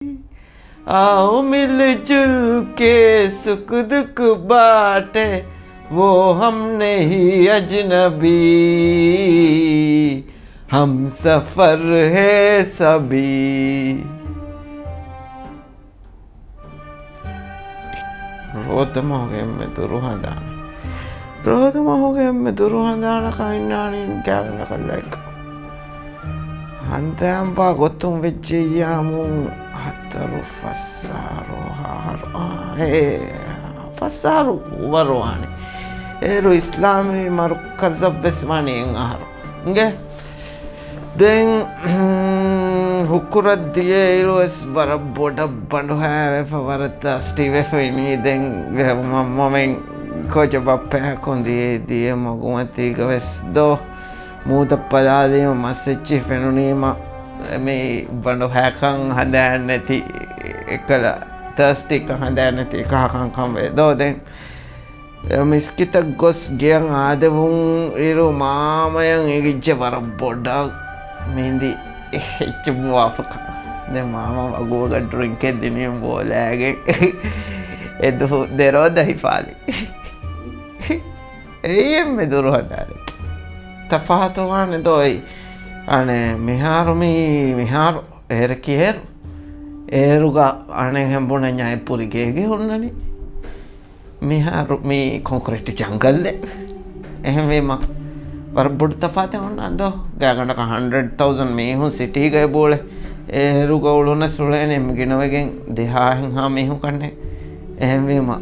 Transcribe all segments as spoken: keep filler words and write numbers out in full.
آؤ مل جل کے سکھ دکھ بانٹے، وہ ہم نہیں اجنبی، ہمسفر ہے سبھی. ރޯދަމަހުގެ އެންމެ ދުރު ހަނދާން. ރޯދަމަހުގެ އެންމެ ދުރު ހަނދާނަކަށް އިންނާނީ ގާތްގަނޑަކަށް ލައިކް. ހަނދާންވާ ގޮތުން ވެއްޖެއްޔާމު ހަތަރު ފަސް އަހަރު އަހަރު، އާ، އޭ، ފަސް އަހަރު ވަރު ވާނެ. އޭރު އިސްލާމީ މަރުކަޒަށްވެސް ވާނީ އެއް އަހަރު. އިނގޭ؟ ދެން، ހުކުރަށް ދިޔައިރު ވެސް ވަރަށް ބޮޑަށް ބަނޑުހައިވެފަ، ވަރަށް ތާސްޓީވެފަ އިނީ. ދެން މަ-، މަމެން ކޯޗަށް ބައްޕަޔާކުން ދިޔައީ، ދިޔަ މަގުމަތީގަ ވެސް ދޯ މޫދަށް ބަލާލީމަ މަސް އެއްޗިހި ފެނުނީމަ މި ބަނޑުހައިކަން ހަނދާން ނެތި، އެއްކަލަ ތާސްޓީކަން ހަނދާން ނެތި ކަހަކަން ކަންވޭ ދޯ. ދެން މިސްކިތަށް ގޮސް ގެޔަށް އާދެވުނު އިރު މާމަޔަށް އެނގިއްޖެ ވަރަށް ބޮޑަށް މިހިނދީ އެއްޗެއް ބުވާފަކަ. ދެން މާމަ މަގުމަގަށް ޑްރިންކެއް ދިނީމަ ބޯލައިގެން އެ ދުވަހު ދެ ރޯދަ ހިފާލި. އެއީ އެންމެ ދުރު ހަނދާނެއް. ތަފާތު ވާނެ ދޯ އެއީ. އަނެއް މިހާރު މީ، މިހާރު އޭރަކީ އޭރު. އޭރުގަ އަނެއްހެން ބުނަންޏާ އެ ޕުރި ގޭގެ ހުންނަނީ. މިހާރު މީ ކޮންކްރީޓު ޖަންގަލެއް. އެހެންވީމަ، ވަރަށް ބޮޑު ތަފާތެއް އޮންނާނެ ދޯ. ގާތްގަނޑަކަށް ހަންޑްރެޑް ތައުޒަން މީހުން ސިޓީގައި ބޯޅެ. އޭރުގަ އުޅުނަސް އުޅޭނެ އެންމެ ގިނަވެގެން ދެހާހެއްހާ މީހުން ކަންނޭ. އެހެންވީމަ،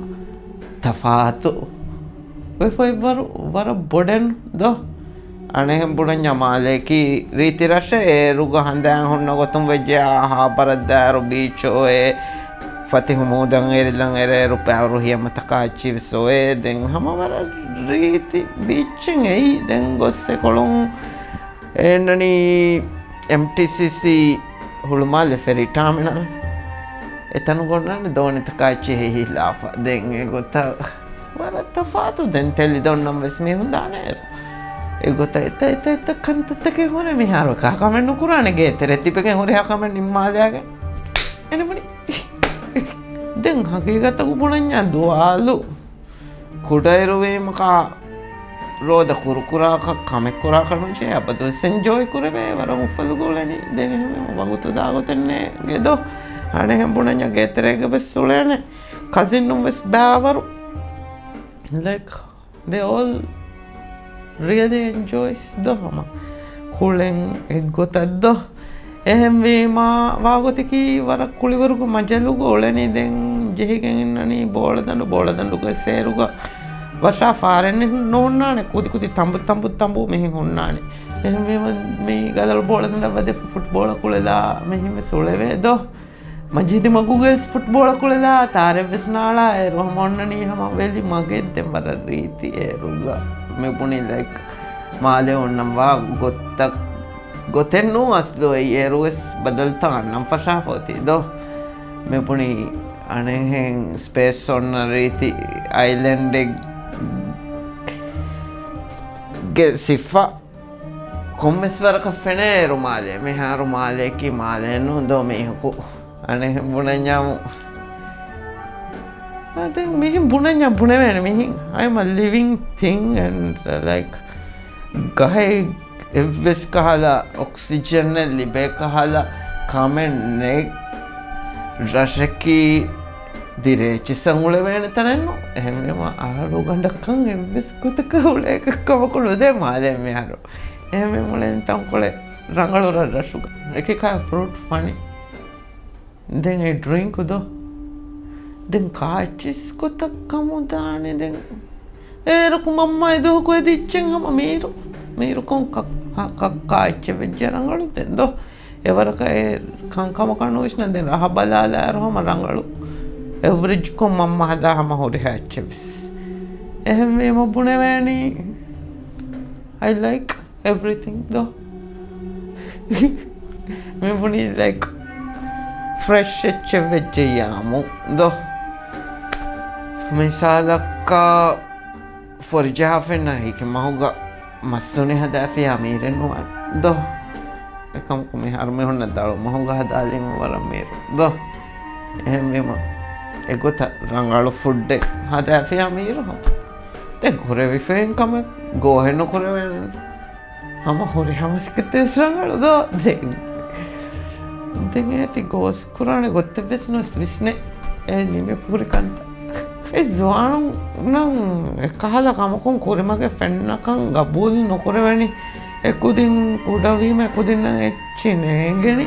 ތަފާތު ވެފައިވަރު ވަރަށް ބޮޑެއް ދޯ. އަނެއްހެން ބުނަންޏާ މާލެއަކީ ރީތި ރަށެއް. އޭރުގަ ހަނދާން ހުންނަ ގޮތުން ވެއްޖެ އާ ހާބަރަށް ދާއިރު ބީޗް އޮއެ، ފަތިހު މޫދަށް އެރިލަން އެރޭރު ޕާވަރު ހިޔަމަތަކާ އެއްޗިހި ވެސް އޮވޭ. ދެން ހަމަ ވަރަށް ރީތި ބީޗެއް އެއީ. ދެން ގޮސް އެކޮޅުން އެންނަނީ އެމްޓީސީސީ ހުޅުމާލެ ފެރީ ޓާމިނަލް. އެތަނުގަ އޮންނާނެ ދޯނިތަކާ އެއްޗިހި ހިލާފަ. ދެން އެގޮތަށް ވަރަށް ތަފާތު. ދެން ތެލި ދޮންނަން ވެސް މީހުން ދާނެ އޭރު. އެގޮތަށް އެތައް އެތައް އެތައް ކަންތައްތަކެއް ހުރެ މިހާރު ކާ ކަމެއް ނުކުރާނެ. ގޭތެރެ ތިބެގެން ހުރިހާ ކަމެއް ނިންމާލާގެން އެނެމުނި. ދެން ހަގީގަތަކު ބުނަންޏާ ދުވާލު ކުޑައިރުވީމަކާ ރޯދަ ކުރުކުރާކަށް ކަމެއް ކުރާކަށް ނުޖެ އަބަދުވެސް އެންޖޯއި ކުރެވޭ ވަރަށް އުފަލުގަ އުޅެނީ. ދެން އެހެންވީމަ ވަގުތު ދާގޮތެއް ނޭނގެ ދޯ. އަނެއްހެން ބުނަންޏާ ގޭތެރޭގަ ވެސް އުޅޭނެ. ކަޒިނުން ވެސް ބާވަރު. ލައިކް ދެ އޯލް ރިއަލީ އެންޖޯއިސް ދޯ ހަމަ ކުޅެން އެއްގޮތަށް ދޯ. އެހެންވީމާ، ވާގޮތަކީ ވަރަށް ކުޅިވަރުގެ މަޖަލުގަ އުޅެނީ. ދެން ޖެހިގެން އިންނަނީ ބޯޅަދަނޑު، ބޯޅަދަނޑުގެ ސޭރުގަ ވަށާ ފާރެއް ނުހުންނާނެ. ކުދިކުދި ތަނބު، ތަނބު، ތަނބު މިހިން ހުންނާނެ. އެހެންވީމަ، މި ގަދަޅު ބޯޅަދަނޑަށް ވަދެފަ ފުޓްބޯޅަ ކުޅެލާ މިހިން ވެސް އުޅެވޭ ދޯ. މަޖީދު މަގުގައި ފުޓްބޯޅަ ކުޅެލާ، ތާރެއްވެސް ނާޅާ. އޭރު ހަމަ އޮންނަނީ ހަމަ ވެލި މަގެއް. ދެން ވަރަށް ރީތި އޭރުގަ މި ބުނި ލައިކް މާލެ އޮންނަން ވާ ގޮތަށް، ގޮތެއް ނޫން އަސްލު އެއީ. އޭރު ވެސް ބަދަލުތައް އަންނަން ފަށާފަ އޮތީ ދޯ. މި ބުނި އަނެއްހެން ސްޕޭސް އޮންނަ ރީތި އައިލެންޑެއްގެ ސިފަ. ކޮންމެސް ވަރަކަށް ފެނޭ އޭރު މާލެ. މިހާރު މާލެއަކީ މާލެއެއް ނޫން ދޯ މީހަކު. އަނެއް ބުނަންޏާމު. އާ، ދެން މިހިން ބުނަންޏާ ބުނެވޭނެ މިހިން. I'm a living thing and, uh, like, ގަހެއް އެއްވެސް ކަހަލަ އޮކްސިޖަނެއް ލިބޭ ކަހަލަ ކަމެއް ނެތް ރަށަކީ ދިރޭ އެއްޗިއްސަށް އުޅެވޭނެ ތަނެއް ނޫން. އެހެންވީމަ އަހަރުގަނޑަކަށް އެއްވެސް ގޮތަކަށް އުޅޭ ކަމަކު ނުދޭ މާލެ މިހާރު. އެހެންވީމަ އުޅެނީ ތަންކޮޅެއް ރަނގަޅު ރަށް ރަށުގަ. އެކި ކާ ފްރޫޓް ފަނި. ދެން އެ ޑްރިންކު ދޯ. ދެން ކާ އެއްޗިސް ގޮތަށް ކަމު ދާނެ ދެން. އޭރަކު މަންމަ އެ ދުވަހަކު އެދިއްޗެއް ހަމަ މީރު. މީރު ކޮން ކަ-، ކަ-، ކައްކާ އެއްޗެއް ވެއްޖެ ރަނގަޅު ދެން ދޯ. އެވަރަކަށް އެ ކަންކަމަކަށް ނުވިސްނަން ދެން ރަހަ ބަލާލާއިރު ހަމަ ރަނގަޅު. އެވްރެޖްކޮށް މަންމަ ހަދާ ހަމަ ހުރިހާ އެއްޗެއް ވެސް. އެހެންވީމަ ބުނެވޭނީ، I like everything ދޯ. މި ބުނީ ލައިކް ފްރެޝް އެއްޗެއް ވެއްޖެއްޔާމު ދޯ. މިސާލަކަށް ފޮރިޖަހާފައިންނަ ހިކި މަހުގަ މައްސުނި ހަދާފިޔާ މީރެއް ނުވާނެ ދޯ. އެކަމަކު މިހާރު މީހުންނަށް ދަޅު މަހުގަ ހަދާލީމަ ވަރަށް މީރު ދޯ. އެހެންވީމަ އެގޮތަށް ރަނގަޅު ފުއްޑެއް ހަދާފިޔާ މީރު ހަމަ. ދެން ކުރެވިފައިން ކަމެއް ގޯހެއް ނުކުރެވޭނެ. ހަމަ ހުރި ހަމަސިކަތެއް ވެސް ރަނގަޅު ދޯ. ދެން ދެން އޭތި ގޯސް ކުރާނެ ގޮތެއް ވެސް ނުވެސް ވިސްނޭ. އެ ނިމި ފުރި ކަންތައް. އެ ޒުވާނުންނަށް އެކަހަލަ ކަމަކުން ކުރިމަގެ ފެންނަކަން ގަބޫލު ނުކުރެވެނީ. އެކުދިން ކުޑަވީމަ އެކުދިންނަށް އެއްޗި ނޭނގެނީ.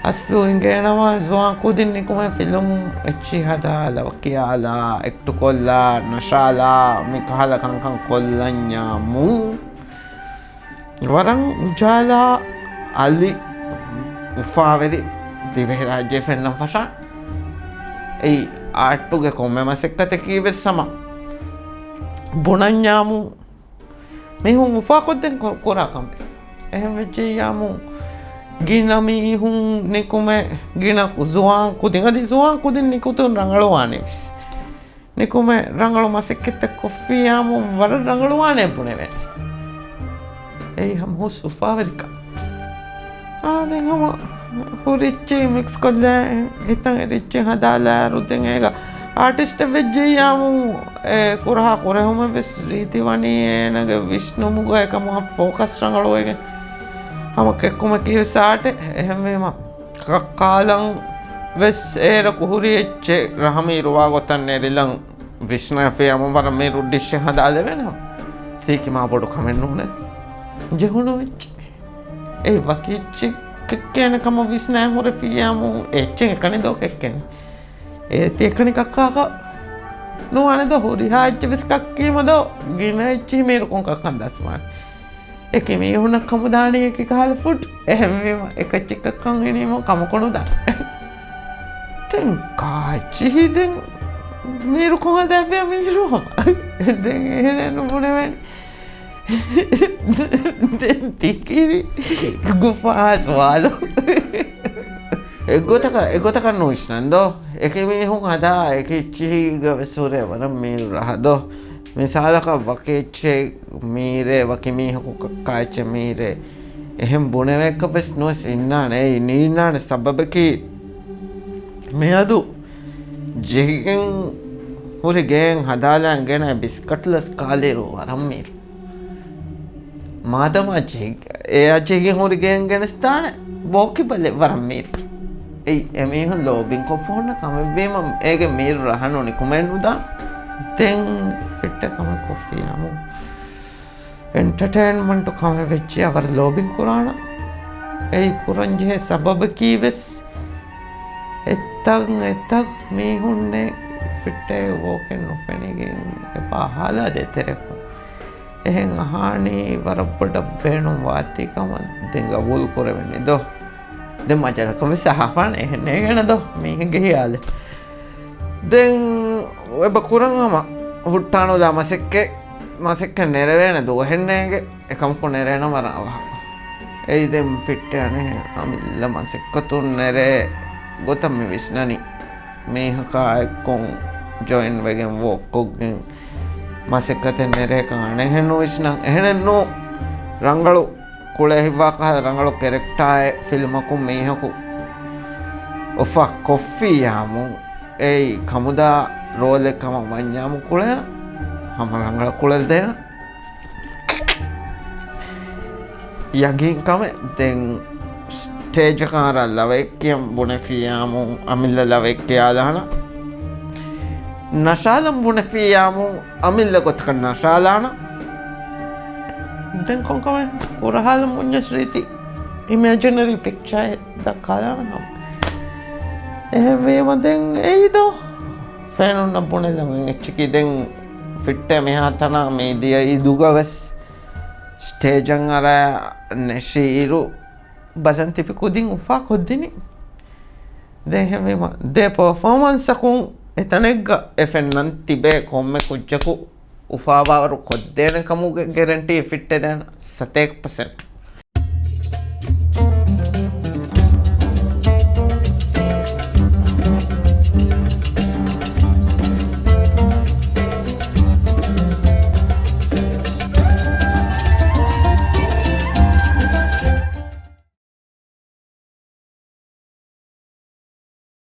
އަސްލު އިނގޭނަމަ ޒުވާން ކުދިން ނިކުމެ ފިލުމު އެއްޗި ހަދާ، ލަވަ ކިޔާލާ، އެކްޓު ކޮށްލާ، ނަށާލާ، މި ކަހަލަ ކަންކަން ކޮށްލަންޏާ މޫ. ވަރަށް އުޖާލާ އަލި އުފާވެރި ދިވެހިރާއްޖެ ފެންނަން ފަށާ. އެއީ އާޓުގެ ކޮންމެ މަސައްކަތަކީ ވެސް ހަމަ ބުނަންޏާމު މީހުން އުފާކޮށްދެން ކޮ-، ކުރާ ކަމެއް. އެހެން ވެއްޖެއްޔާމު ގިނަ މީހުން ނިކުމެ، ގިނަ ޒުވާން ކުދިން، އަދި ޒުވާން ކުދިން ނިކުތުން ރަނގަޅުވާނެ ވެސް. ނިކުމެ ރަނގަޅު މަސައްކަތްތައް ކޮށްފިއްޔާމު ވަރަށް ރަނގަޅުވާނެ ބުނެވޭނެ. އެއީ ހަމަ ހުސް އުފާވެރިކަން. އާ، ދެން ހަމަ ހުރި އެއްޗެއް މިކްސް ކޮށްލާ، ހިތަށް އެރި އެއްޗެއް ހަދާލާއިރު، ދެން އޭގަ އާޓިސްޓެއް ވެއްޖެއްޔާމު އެ ކުރަހާ ކުރެހުމެއް ވެސް ރީތި ވަނީ އޭނަގެ ވިސްނުމުގަ އެކަމަށް ފޯކަސް ރަނގަޅުވެގެން ހަމަ ކެއްކުމަކީ ވެސް އާޓެއް. އެހެންވީމަ ކައްކާލަން ވެސް އޭރަކު ހުރި އެއްޗެއް ރަހަމީ ރުވާ ގޮތަށް ނެރިލަން ވިސްނާފިޔާމު ވަރަށް މީރު ޑިޝެއް ހަދާލެވޭނެ ހަމަ. ތީކި މާ ބޮޑު ކަމެއް ނޫނޭ. ޖެހުނު އެއްޗެއް. އެ ވަކި އެއްޗެއް ކެއްކޭނެ ކަމަށް ވިސްނާ ހުރެފިޔާމު އެއްޗެއް އެކަނި ދޯ ކެއްކޭނެ. އޭތި އެކަނި ކައްކާކަށް ނުވާނެ ދޯ، ހުރިހާ އެއްޗެއް ވެސް ކައްކީމަ ދޯ، ގިނަ އެއްޗިހި މީރުކޮން ކައްކަން ދަސްވާނެ. އެކި މީހުންނަށް ކަމުދާނީ އެކި ކަހަލަ ފުޑް. އެހެންވީމަ އެކައްޗެއްކައްކަން އިނީމަ ކަމަކު ނުދާނެ. ދެން ކާއެއްޗިހި ދެން މީރުކޮން ހަދާފިޔާ މީރު ހަމަ. ދެން އެހެނެއް ނުބުނެވޭނެ. ދެން ތިކިރި ގުފާ ސުވާލު. އެގޮތަކަށް، އެގޮތަކަށް ނުވިސްނަން ދޯ. އެކި މީހުން ހަދާ އެކި އެއްޗިހީގަ ވެސް ހުރޭ ވަރަށް މީރު ރަހަ ދޯ. މިސާލަކަށް ވަކި އެއްޗެއް މީރޭ، ވަކި މީހަކު ކައްކާ އެއްޗެއް މީރޭ. އެހެން ބުނެވޭކަށް ވެސް ނުވެސް އިންނާނެ. އެއީ ނީންނާނެ ސަބަބަކީ މިއަދު ޖެހިގެން ހުރި ގޭން ހަދާލާން ގެނައި ބިސްކަޓްލަސް ކާލިއިރު ވަރަށް މީރު. މާދަމާ ޖެހި-، އެއާ ޖެހިގެން ހުރި ގޭން ގެނެސްދާނެ ބޯކިބަލެއް ވަރަށް މީރު. އެއީ އެމީހުން ލޯބިން ކޮށްފަ ހުންނަ ކަމެއްވީމަ އޭގެ މީރު ރަހަނު ނިކުމެއް ނުދާނެ. ދެން ފިއްޓެ ކަމެއް ކޮށްފިޔާމު އެންޓަޓޭންމަންޓު ކަމެއް ވެއްޖެއްޔާ ވަރަށް ލޯބިން ކުރާނަ. އެއީ ކުރަންޖެހޭ ސަބަބަކީ ވެސް އެތަން އެތަން މީހުންނެއް ފިއްޓޭ ވޯކެއް ނުފެނިގެން އެބަ އަހާލާ ދޭތެރެކުން. އެހެން އަހާނީ ވަރަށް ބޮޑަށް ބޭނުން ވާތީ ކަމަށް ދެން ގަބޫލު ކުރެވެނީ ދޯ. ދެން މަޖަލަކަށް ވެސް އަހާފާނެ އެހެން ނޭގޭނެ ދޯ މީހެއްގެ ހިޔާލެއް. ދެން އެބަ ކުރަން ހަމަ ހުއްޓާނުލާ މަސައްކަތް، މަސައްކަތް ނެރެވޭނެ ދުވަހެއް ނޭނގެ. އެކަމަކު ނެރޭނަމަ ރަނގަޅަށް. އެއީ ދެން ފިއްޓެ އަނެއް އަމިއްލަ މަސައްކަތުން ނެރޭ ގޮތަށް މި ވިސްނަނީ. މީހަކާ އެއްކޮށް ޖޮއިން ވެގެން ވޯކް ކޮށްގެން މަސައްކަތެއް ނެރޭކަށް އަނެއްހެން ނުވިސްނަން. އެހެނެއް ނޫ. ރަނގަޅު ކުޅޭ ހިތްވާ ކަހަލަ ރަނގަޅު ކެރެކްޓާއެއް ފިލްމަކުން މީހަކު އޮފާ ކޮށްފިއްޔާމު އެއީ ކަމުދާ ރޯލެއް ކަމަށް ވަންޏާމު ކުޅޭ ހަމަ ރަނގަޅަށް ކުޅެލިދޭނަން. ޔަގީން ކަމެއް. ދެން ސްޓޭޖަކަށް އަރާ ލަވައެއް ކިޔަން ބުނެފިއްޔާމު އަމިއްލަ ލަވައެއް ކިޔާލާނަން. ނަށާލަން ބުނެފިއްޔާމު އަމިއްލަ ގޮތަކަށް ނަށާލާނަން. ދެން ކޮންކަމެއް ކުރަހާލަން ބުންޏަސް ރީތި އިމޭޖިނަރީ ޕިކްޗާއެއް ދައްކާލާނަން ހަމަ. އެހެންވީމަ ދެން އެއީ ދޯ ފޭނުންނަށް ބުނެލަމެން އެއްޗަކީ. ދެން ފިއްޓޭ މިހާތަނަށް މީޑިއާ އިދުގަ ވެސް ސްޓޭޖަށް އަރާ ނެށިއިރު ބަލަން ތިބި ކުދިން އުފާ ކޮށްދިނީ. ދެން އެހެންވީމަ ދެ ޕަފޯމަންސަކުން އެތަނެއްގަ އެ ފެންނަން ތިބޭ ކޮންމެ ކުއްޖަކު އުފާވާވަރު ކޮށްދޭނެ ކަމުގެ ގެރެންޓީ ފިއްޓެ ދޭނަ ސަތޭކަ ޕަސެންޓް.